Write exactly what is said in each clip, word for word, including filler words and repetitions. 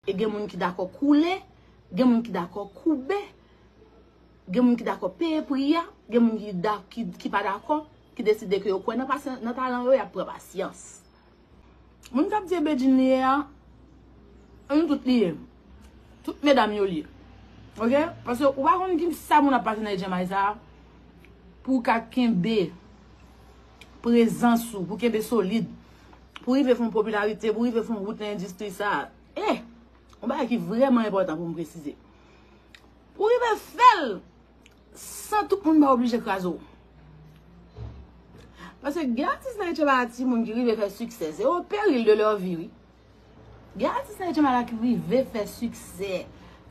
E gen moun ki dakò koule, gen moun ki dakò koube, gen moun ki dakò peye pri a, gen moun ki, da, ki, ki pa dakò, ki deside ke yo kwè nan pasyan, nan talan yo, y ap pran pasyans. Moun k ap di e Bedjine li ye a, nou tout li ye. Tout medam yo li ye. Oke? Paske ou pa konn ki sa moun ap pase nan H M I sa a, pou w ka kenbe prezans ou, pou kenbe solid, pou rive fè yon popilarite, pou rive fè yon wout nan endistri sa a. Eh! Yon bagay ki vrèman enpòtan pou m presize. Pou rive fè l san tout moun pa oblije kraze w. Paske gen atis nan H M I a, timoun, ki rive fè siksè, se o peril de leur vie, wi. Gen atis nan H M I a ki rive fè siksè,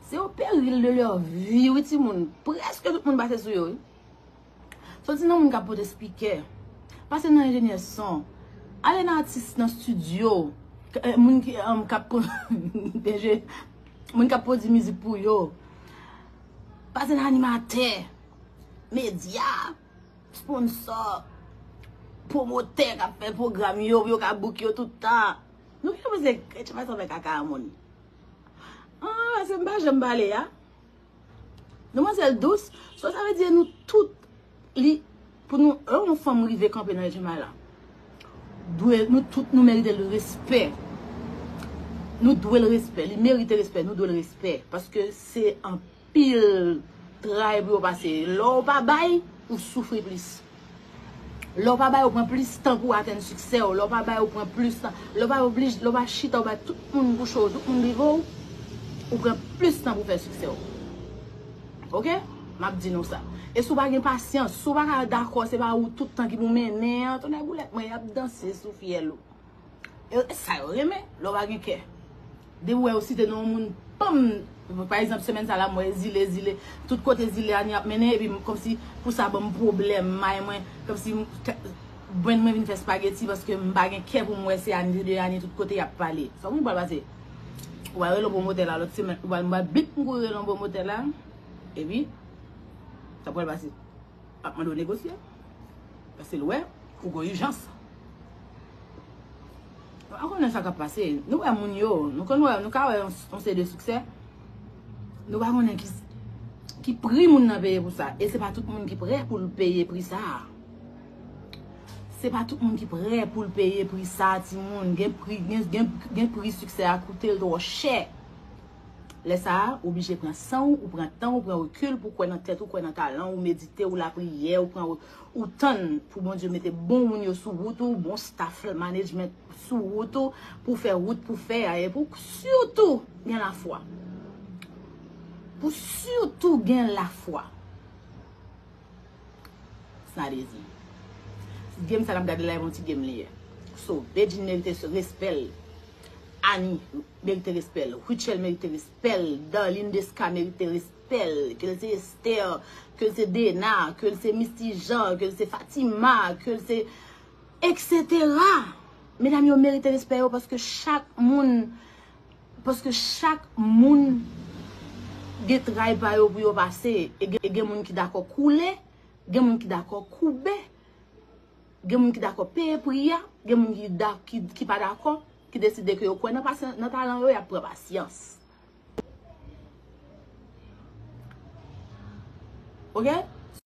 se o peril de leur vie, wi, timoun. Prèske tout moun pase sou yo, wi. Soti nan moun k ap pote spikè, pase nan enjenyè son, ale nan atis nan estidyo, k- eh, moun ki um, k ap po- enje- moun k ap pwodui mizik pou yo, pase nan animatè, medya, sponsò, pwomotè k ap fè pwogram yo, pou yo ka book yo tout tan. Nou ki panse H M I sa fè kaka a moun? Ah, se m pa janm pale a. Demwazèl dous, so sa vle di nou tout, li, pou nou, lè yon fanm rive kanpe nan H M I la, dwe, nou tout nou merite l respè. Nou dwe l respè, li merite respè, nou dwe l respè. Paske se anpil tray pou yo pase. Lè w pa bay, ou soufri plis. Lè w pa bay, ou pran plis tan pou w atenn siksè w. Lè w pa bay, ou pran plis tan. Lè w pa oblije, lè w pa chita, ou bay tout moun kouche w, tout moun rive w, ou pran plis tan pou fè siksè w. Oke? M ap di nou sa. E si w pa gen pasyans, si w pa ka dakò, se pa ou tout tan ki pou mennen an, tonnè boulèt mwen, y ap danse sou fyèl ou. E sa yo renmen, lè w pa gen kè. Depi w wè yo site non yon moun, pam! Pa egzanp, semèn sa la, m wè Zile, Zile, tout kote Zile a ni ap mennen, epi m- kòmsi pou sa ban m pwoblèm, may mwen, kòmsi m- ka- brenn mwen vin fè spageti paske m pa gen kè pou m wè se Ani de Ani tout kote y ap pale. Sa moun pral pase? Ou pral rele yon pwomotè la lòt semèn, ou pral, m pral bip m kouri rele yon pwomotè la, epi sa pral pase. Ap mande w negosye. Paske l wè ou gen ijans. Nou pa konnen sa k ap pase. Nou wè moun yo, nou konn wè, nou ka wè yon, yon seri de siksè. Nou pa konnen ki, ki pri moun nan peye pou sa. E se pa tout moun ki prè pou l peye pri sa a. Se pa tout moun ki prè pou l peye pri sa a, timoun. Gen pri, gen, gen, gen pri siksè a koute l twò chè. Lè sa a, ou oblije pran san w, ou pran tan w, ou pran rekil pou w kwè nan tèt ou, kwè nan talan w, ou medite, ou lapriyè, ou pran, ou tann pou Bondye mete bon moun yo sou wout ou, bon staff management sou wout ou, pou fè wout pou fè a, e pou sitou gen lafwa. Pou sitou gen lafwa. Sa vle di, game sa n ap gade la, e yon ti game li ye. So, Bedjine merite respè l. Ani merite respè l. Rutshelle merite respè l. Darline Desca merite respè l. Ke l se Esther, ke l se Dena, ke l se Misty Jean, ke l se Fatima, ke l se, et cetera. Medam yo merite respè yo paske chak moun Paske chak moun gen tray pa yo pou yo pase. E gen, e gen moun ki dakò koule, gen moun ki dakò koube, gen moun ki dakò peye pri a, gen moun ki, da, ki, ki pa dakò, ki deside ke yo kwè nan, pasyan, nan talan yo, y ap pran pasyans. Oke?